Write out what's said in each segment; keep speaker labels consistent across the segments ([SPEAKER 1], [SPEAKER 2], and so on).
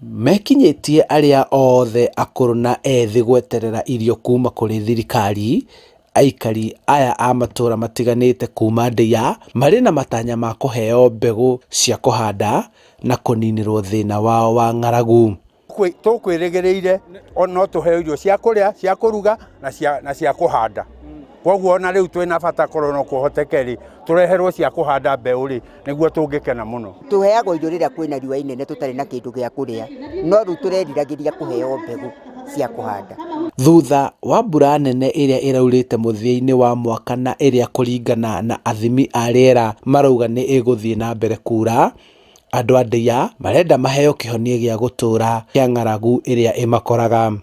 [SPEAKER 1] Mekinyĩtie arĩa othe akũrũ na ethĩ gweterera irio kuma kũrĩ thirikari, aikari aya a matũra matiganĩte kuma Ndeiya marĩ na matanya ma kũheo mbegũ cia kũhanda na kũninĩrwo thĩna wao wa ng'aragu.
[SPEAKER 2] Tũkwĩrĩgĩrĩire no tũheo irio cia kũrĩa, cia kũruga na cia kũhanda. Koguo ona rĩu twĩna bata korwo no kũhoteke rĩ, tũreherwo cia kũhanda mbeũ rĩ, nĩguo tũngĩkena mũno.
[SPEAKER 3] Tũheagwo irio rĩrĩa kwĩna riũa inene tũtarĩ na kĩndũ gĩa kũrĩa, no rĩu tũreriragĩria kũheo mbegũ cia kũhanda.
[SPEAKER 1] Thutha wa mbura nene ĩrĩa ĩraurĩte mũthia-inĩ wa mwaka na ĩrĩa kũringana na athimi a rĩera marauga nĩ ĩgũthiĩ na mbere kura, andũ a Ndeiya marenda maheo kĩhonia gĩa gũtũra kĩa ng'aragu ĩrĩa ĩmakoraga.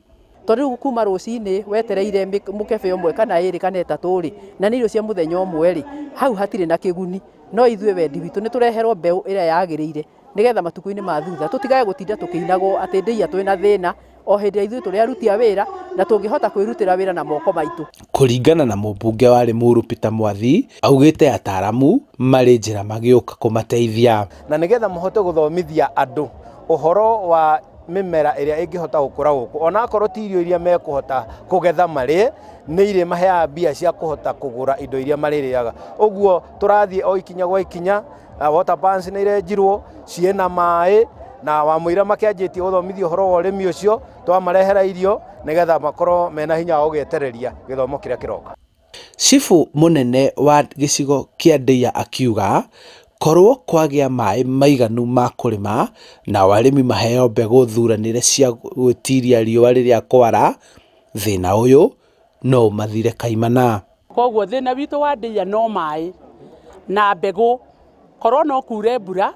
[SPEAKER 4] Tondũ rĩu kuma rũcinĩ wetereire mũkebe ũmwe kana ĩrĩ kana ĩtatũ rĩ, na nĩ irio cia mũthenya ũmwe rĩ, hau hatirĩ na kĩguni. No ithuĩ wendi witũ nĩ tũreherwo mbeũ ĩrĩa yagĩrĩire nĩgetha matukũ-inĩ ma thutha tũtigage gũtinda tũkĩinagwo atĩ ndĩia twĩna thĩna o hĩndĩ ĩrĩa ithuĩ tũrĩ aruti a wĩra na tũngĩhota kwĩrutĩra wĩra na moko maitũ.
[SPEAKER 1] Kũringana na mũmbunge wa Limuru Peter Mwathi, augĩte ataramu marĩ njĩra magĩũka kũmateithia.
[SPEAKER 5] Na nĩgetha mũhote gũthomithia andũ ũhoro wa mĩmera ĩrĩa ĩngĩhota gũkũra gũkũ, ona akorwo ti irio iria mekũhota kũgetha marĩe, nĩ irĩ maheaga mbia cia kũhota kũgũra indo iria marĩrĩaga. Ũguo tũrathiĩ o ikinya gwa ikinya, water pans nĩ irenjirwo, ciĩna maĩ, na wamũira makĩanjĩtie gũthomithio ũhoro wa ũrĩmi ũcio, twamarehera irio nĩgetha makorwo mena hinya wa gũgĩetereria gĩthomo kĩrĩa kĩroka.
[SPEAKER 1] Cibũ mũnene wa gĩcigo kĩa Ndeiya akiuga korwo kwagĩa maĩ maiganu ma kũrĩma nao arĩmi maheo mbegũ thuranĩre cia gwĩtiria riũa rĩrĩa kwara, thĩna ũyũ no ũmathire kaimana.
[SPEAKER 6] Koguo thĩna witũ wa Ndeiya no maĩ na mbegũ, korwo no kure mbura,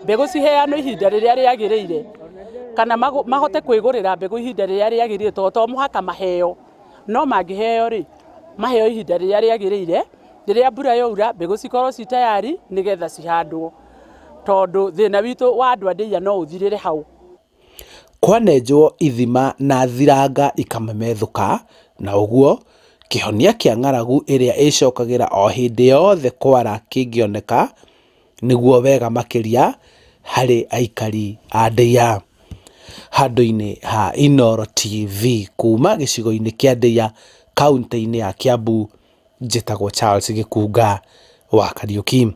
[SPEAKER 6] mbegũ ciheanwo ihinda rĩrĩa rĩagĩrĩire, kana mahote kwĩgũrĩra mbegũ ihinda rĩrĩa rĩagĩrĩire tondũ to mũhaka maheo. No mangĩheo rĩ, maheo ihinda rĩrĩa rĩagĩrĩire, rĩrĩa mbura yaura mbegũ cikorwo ci tayari nĩgetha cihandwo. Tondũ thĩna witũ wa andũ a Ndeiya no ũthirĩre hau.
[SPEAKER 1] Kwanenjwo ithima na thiranga ikamemethũka, na ũguo kĩhonia kĩa ng'aragu ĩrĩa ĩcokagĩra o hĩndĩ yothe kwara kĩngĩoneka, nĩguo wega makĩria harĩ aikari a Ndeiya. Handũ-inĩ ha Inooro TV kuma gĩcigo-inĩ kĩa Ndeiya kauntĩ-inĩ ya Kiambu, njĩtagwo Charles Gĩkunga wa Kariuki.